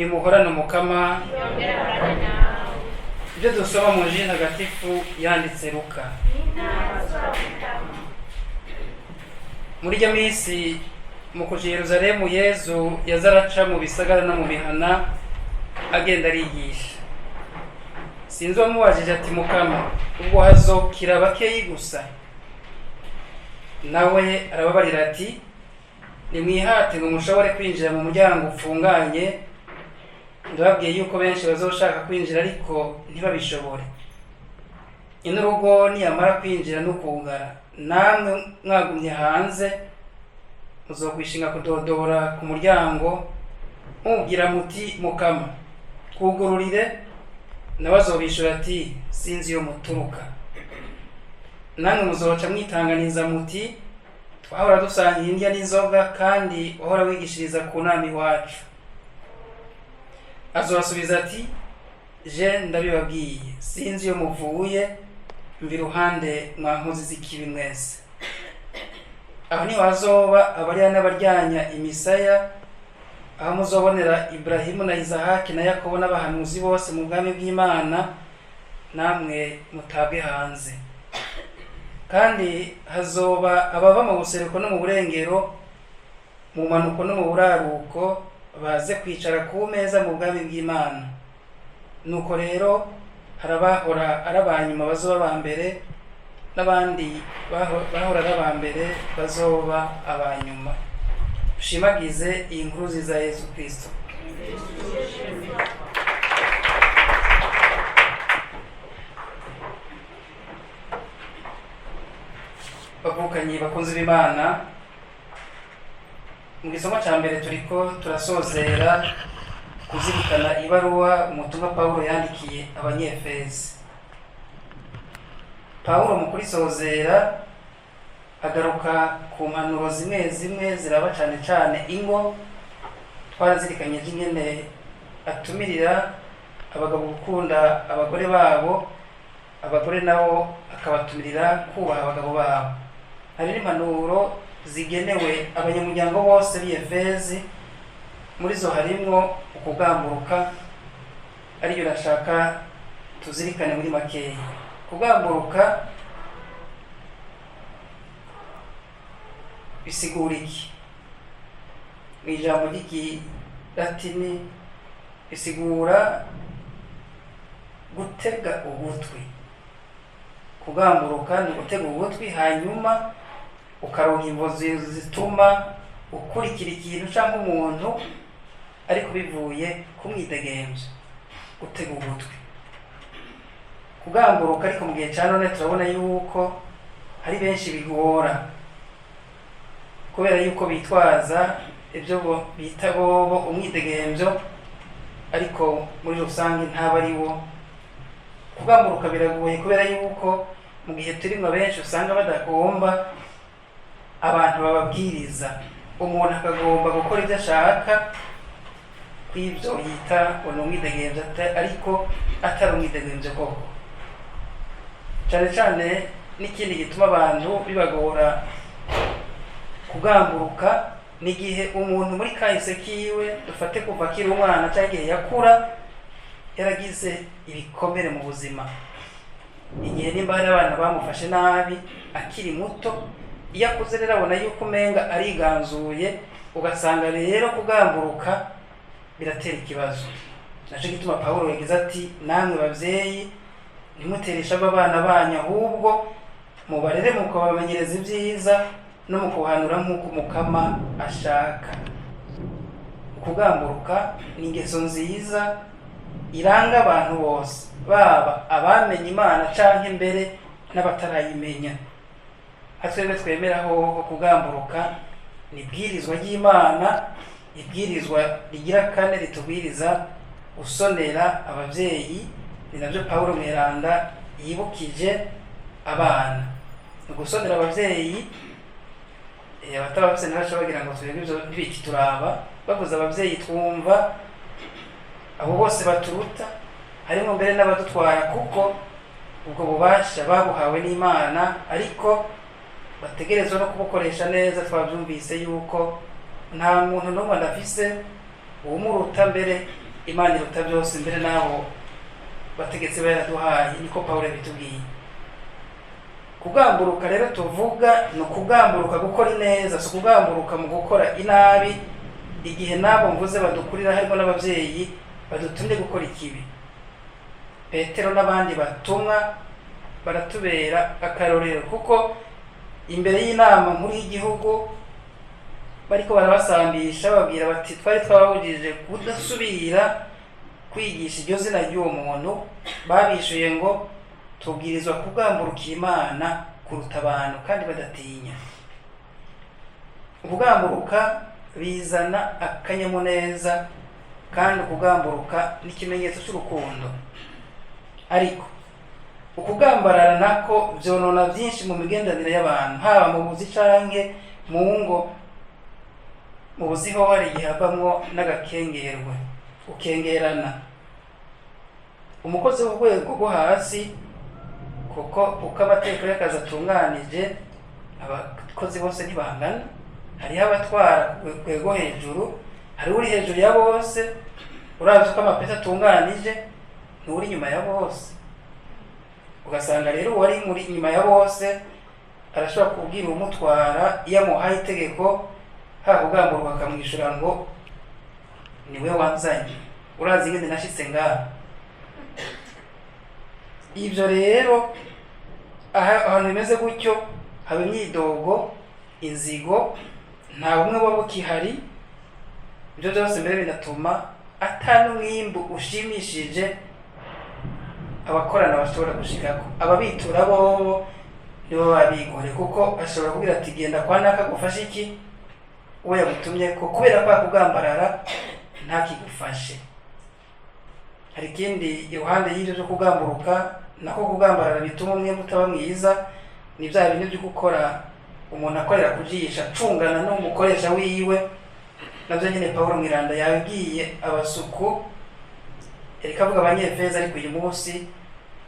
Nimuhorane Umukama. Yongera ahorane nawe. Ibyo dusoma mu Njiri Ntagatifu yanditse Luka. Ninazwa. Muri iryo minsi, mu kuja i Yeruzalemu, Yezu yaza araca mu bisagara no mu mihana, agenda arigisha. Sinzi uwamubajije ati: "Mukama, ubwo hazokira bakeyi gusa?" Nawe arababarira ati: "Nimwihate ngo mushobore kwinjira mu muryango ufunganye. Ndababwiye yuko benshi bazoshaka kwinjira, ariko ntibabishobore. Nyir'urugo niyamara kwinjira no kugara, namwe mwagumye hanze, muzokwishinga kudodora ku muryango, mubwira muti: 'Mukama, twugururire.' Nawe azobishura ati: 'Sinzi iyo muturuka.' Namwe muzoca mwitanganiza muti: 'Twahora dusangira indya n'inzoga, kandi wahora wigishiriza ku nama iwacu.' Azobasubiza ati: 'Je ndabibabwiye, sinzi iyo muvuye. Mva iruhande, mwa nkozi z'ikibi mwese.' Aho niho hazoba abarira n'abaryanya imisaya, aho muzobonera Iburahimu na Izahaki na Yakobo n'abahanuzi bose mu bwami bw'Imana, namwe mutabwe hanze. Kandi hazoba abava mu buseruko no mu burengero, mu manuko no mu buraruko, baze kwicara ku meza mu bwami bw'Imana. Nuko rero hari abahora ari abanyuma bazoba aba mbere, n'abandi bahora ari aba mbere bazoba abanyuma." Ushimagize iyi nkuru nziza ya Yezu Kristo. Bavukanyi bakunzi b'Imana, mu gisomo cya mbere turiko turasozera kuzirikana ibaruwa umutumwa Pawulo yandikiye Abanyefezi. Pawulo mu kurisozera agaruka ku mpanuro zimwe zimwe ziraba cane cane ingo. Twarazirikanye ingene atumirira abagabo gukunda abagore babo, abagore nabo akabatumirira kubaha abagabo babo. Hari n'impanuro zigenewe abanyamuryango bose b'Iyefezi. Muri zo harimwo ukugamburuka, ariyo nashaka tuzirikane muri makeya. Kugamburuka bisigura iki? Mu ijambo ry'ikilatini bisigura gutega ugutwi. Kugamburuka ni gutega ugutwi, hanyuma ukaronka imvo zituma ukurikira ikintu cyangwa umuntu, ariko bivuye ku mwidegemvyo. Gutega ugutwi, kugamburuka. Ariko mu gihe cya none turabona yuko hari benshi bigora, kubera yuko bitwaza ibyo bita bobo umwidegemvyo, ariko muri rusange ntaba ari wo. Kugamburuka biragoye kubera yuko mu gihe turimwo benshi usanga badagomba abantu bababwiriza. Umuntu akagomba gukora ibyo ashaka kw'ibyo yita ngo ni umwidegemvyo, ariko atari umwidegemvyo koko. Cane cane n'ikindi gituma abantu bibagora kugamburuka ni igihe umuntu muri kahise kiwe, dufate kuva akiri umwana cyangwa igihe yakura, yaragize ibikomere mu buzima. Igihe nimba hari abana bamufashe nabi akiri muto, iyo akuze rero abona yuko umenga ariganzuye, ugasanga rero kugamburuka biratera ikibazo. Naco gituma Pawulo yagize ati: "Namwe bavyeyi, ntimutere ishavu abana banyu, ahubwo mubarere mukabamenyereza ibyiza no mu kubahanura nk'uko Umukama ashaka." Kugamburuka ni ingeso nziza iranga abantu bose, baba abamenye Imana canke mbere n'abatarayimenya. Nka twebwe twemera hoho, kugamburuka ni ibwirizwa ry'Imana, ibwirizwa rigira kane ritubwiriza gusonera abavyeyi. Ni navyo Pawulo mweranda yibukije abana, ni ugusonera abavyeyi. Abatabafise ntibaca bagira ngo twebwe ivyo ntibikituraba. Bavuze abavyeyi, twumva abo bose baturuta, harimo mbere n'abadutwara, kuko ubwo bubasha babuhawe n'Imana, ariko bategerezwa no kubukoresha neza. Twabyumvise yuko nta muntu n'umwe adafise uwumuruta mbere. Imana iruta byose, mbere n'abo bategetsi yaraduhaye, niko Pawulo yabitubwiye. Kugamburuka rero tuvuga ni ukugamburuka gukora ineza, si ukugamburuka mu gukora inabi igihe n'abo mvuze badukurira, harimo n'ababyeyi badutumye gukora ikibi. Petero n'abandi batumwa baratubera akarorero, kuko imbere y'inama nkuru y'igihugu bariko barabasambisha, bababwira bati: "Twari twababujije kudasubira kwigisha iryo zina ry'uwo muntu." Babishuye ngo: "Tubwirizwa kugamburukira Imana kuruta abantu," kandi badatinya. Ukugamburuka bizana akanyamuneza, kandi ukugamburuka ni ikimenyetso cy'urukundo. Ariko ukugambarara nako vyonona byinshi mu migenderanire y'abantu, haba mu buzi canke mu ngo. Mu buzi ho hari igihe havamwo n'agakengerwe, ukengerana umukozi w'urwego rwo hasi, kuko uko amategeko y'akazi atunganije, abakozi bose ntibangana. Hariho abatwara ku rwego hejuru, hariho uri hejuru ya bose. Uravye uko amapeti atunganije, nturi inyuma ya bose. Ugasanga rero uwari muri inyuma ya bose arashobora kubwira uwumutwara, iyo amuhaye itegeko, haba kugamburuka, akamwishura ngo: "Niwe wanzanye, urazi ingene nashitse ngaha." Ibyo rero, ahantu bimeze gutyo haba imyidogo, inzigo, nta bumwe buba bukihari. Ibyo byose mbere binatuma ata n'umwimbu ushimishije abakorana bashobora gushikako. Ababitura bobo nibo babigore, kuko ashobora kubwira ati: "Genda kwa naka gufashe iki," uwo yagutumye ko kubera kwa kugambarara ntakigufashe. Hari ikindi iruhande y'ibyo byo kugamburuka nako kugambarara bituma umwimbu utaba mwiza, ni bya bintu byo gukora umuntu akorera kujisha, acungana n'umukoresha wiwe. Nabyo nyine Pawulo Mwiranda yabwiye abasuku, yariko avuga Abanyefeza, ariko uyu munsi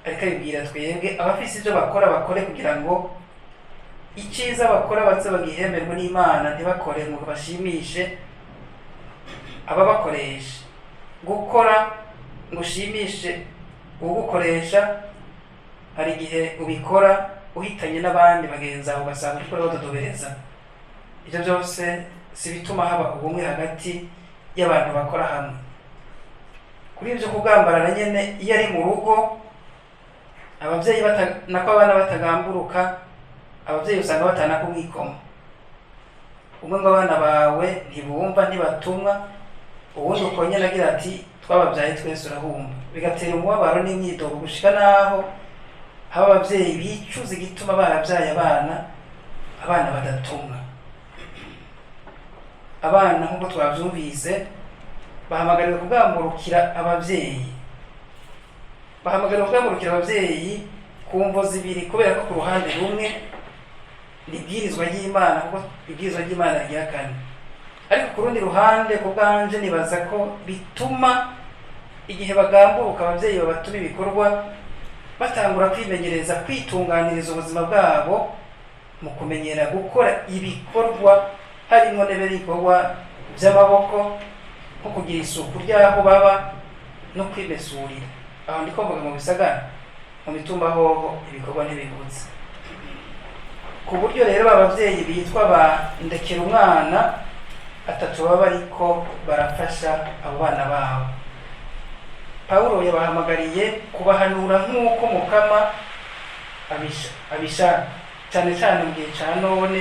ariko abibwira twebwe. Abafise ibyo bakora bakore kugira ngo icyiza bakora baze bagihemerwe n'Imana, ntibakore ngo bashimishe ababakoresha. Gukora ngo ushimishe ugukoresha, hari igihe ubikora uhitanye n'abandi bagenzi bawe, ugasanga uriko urabadodobereza. Ibyo byose si bituma haba ubumwe hagati y'abantu bakora hamwe. Kuri ibyo kugambarara nyene, iyo ari mu rugo ababyeyi nako abana batagamburuka, ababyeyi usanga batana kumwikoma. Umwe ngo: "Abana bawe ntibumva, ntibatumwa." Uwundi uko nyene agira ati: "Twababyaye twese, urahumba." Bigatera umubabaro n'imyidogo, gushika naho haba abavyeyi bicuza igituma barabyaye abana badatumwa. Abana, nk'uko twavyumvise, bahamagariwe kugamburukira abavyeyi. Bahamagariwe kugamburukira abavyeyi ku mvo zibiri: kubera ko ku ruhande rumwe ni ibwirizwa ry'Imana, kuko ibwirizwa ry'Imana rya kane, ariko ku rundi ruhande, ku bwanje nibaza ko bituma igihe bagamburuka abavyeyi babatuma ibikorwa, batangura kwimenyereza kwitunganiriza ubuzima bwabo mu kumenyera gukora ibikorwa, harimo n'ibindi bikorwa by'amaboko, nko kugira isuku ry'aho baba no kwimesurira. Aho ndiko mvuga mu bisagara. Mu mitumba hoho ibikorwa ntibibutse, ku buryo rero abavyeyi bitwa ba ndekera umwana atatu baba bariko barafasha abo bana babo. Pawulo yabahamagariye kubahanura nk'uko Mukama abishaka, cyane cyane mu gihe ca none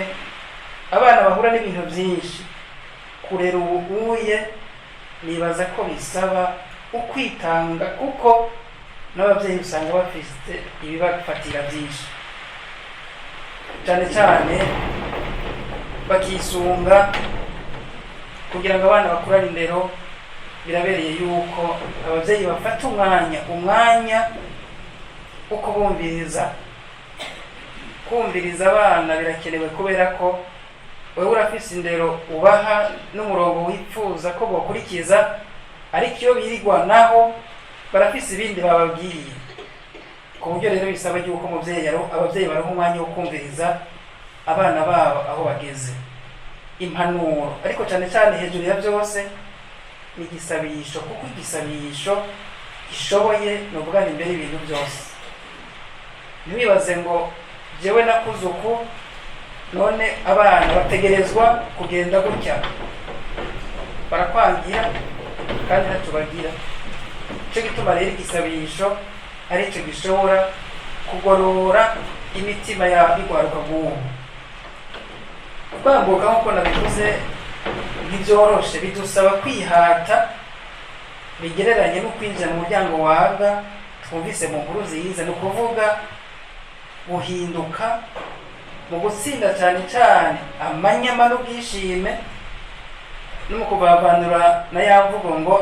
abana bahura n'ibintu byinshi. Kurera ubuguye nibaza ko bisaba ukwitanga, kuko n'ababyeyi usanga bafite ibibafatira byinshi, cyane cyane bakisunga kugira ngo abana bakurane indero. Birabereye yuko ababyeyi bafata umwanya wo kubumviriza. Kumviriza abana birakenewe, kubera ko wewe urafise indero ubaha n'umurongo wifuza ko bokurikiza, ariko iyo birigwanaho barafise ibindi bababwiye, ku buryo rero bisaba yuko umuvyeyi abavyeyi baronka umwanya wo kumviriza abana babo aho bageze, impanuro, ariko cyane cyane hejuru ya byose. Ni igisabisho, kuko igisabisho gishoboye ni ukugana imbere ibintu byose. Ntiwibaze ngo jewe nakuze uku, none abana bategerezwa kugenda gutya. Barakwangira kandi ntacyo bagira. Nicyo gituma rero igisabisho aricyo gishobora kugorora imitima y'urwaruka rw'ubu. Kwambuka, nk'uko nabivuze, ntibyoroshe, bidusaba kwihata bigereranye no kwinjira mu muryango waga twumvise mu nkuru nziza. Ni ukuvuga guhinduka mu gutsinda cyane cyane amanyama n'ubwishime, no mu kuvavanura na ya mvugo ngo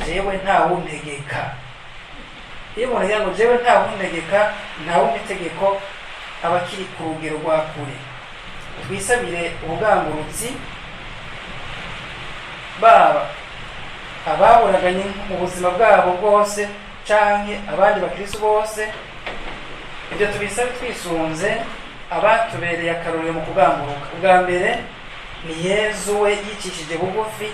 "Jewe ntawuntegeka". Iyo umuntu agira ngo "Jewe ntawuntegeka, ntawumpa itegeko", aba akiri ku rugero rwa kure. Twisabire ubugangurutsi, baba ababuraganye mu buzima bwabo bwose canke abandi bakristo bose. Ibyo tubisabe twisunze abatubereye akarorero mu kugamburuka. Ubwa mbere ni Yezu, we yicishije bugufi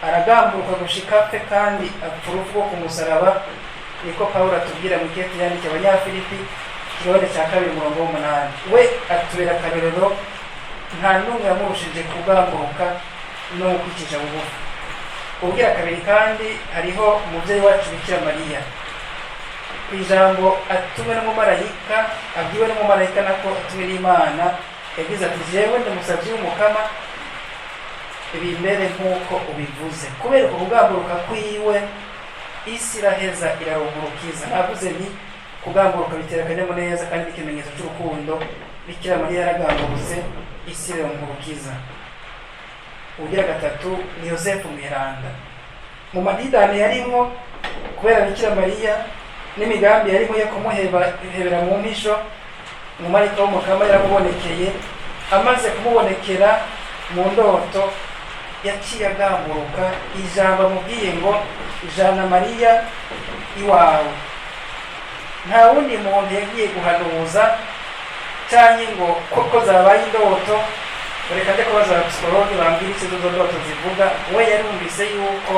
aragamburuka gushika apfe, kandi apfa urupfu rwo ku musaraba. Niko Pawulo atubwira mu ikete yandikiye Abanyafilipi, ikigabane cya 2, umurongo w'8. We atubera akarorero, nta n'umwe yamurushije kugamburuka no kwicisha bugufi. Ubwira kabiri kandi hariho umubyeyi wacu Bikira Mariya. Ku ijambo atumwe n'umumarayika, abwiwe n'umumarayika, nako atumwe n'Imana, yagize ati: "Jewe ndi umusabyi w'Umukama, bimere nk'uko ubivuze." Kubera uko kugamburuka kwiwe, isi iraheza irarugurukiza. Navuze nti kugamburuka bitera akanyamuneza kandi n'ikimenyetso cy'urukundo. Bikira Mariya yaragambutse, isi irarugurukiza. Ubugira gatatu ni Yosefu Mweranda. Mu madidane yarimwo kubera Bikira Mariya n'imigambi yarimo yo kumuhebera mu mpisho, umumarayika w'Umukama yaramubonekeye. Amaze kumubonekera mu ndoto, yaciye agamburuka ijambo amubwiye ngo: "Jana Mariya iwawe." Nta wundi muntu yagiye guhanuza cyangwa ngo koko zabaye indoto, reka nde kubaza abapsikologe bambwira icyo izo ndoto zivuga. We yarumvise yuko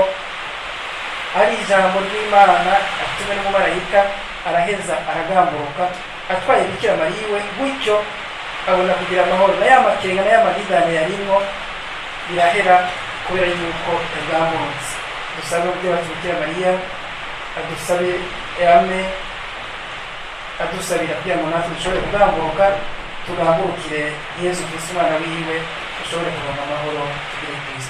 ari ijambo ry'Imana atumwe n'umumarayika, araheza aragamburuka atwaye Bikira Mariya iwe. Gutyo abona kugira amahoro, na ya makenga na ya madidane yarimwo birahera kubera yuko yagamburutse. Dusabe umubyeyi wacu Bikira Mariya adusabe, yame adusabira kugira ngo natwe dushobore kugamburuka, tugamburukire Yezu Kristo umwana wiwe, dushobore kuronka amahoro. Tugire Kristo.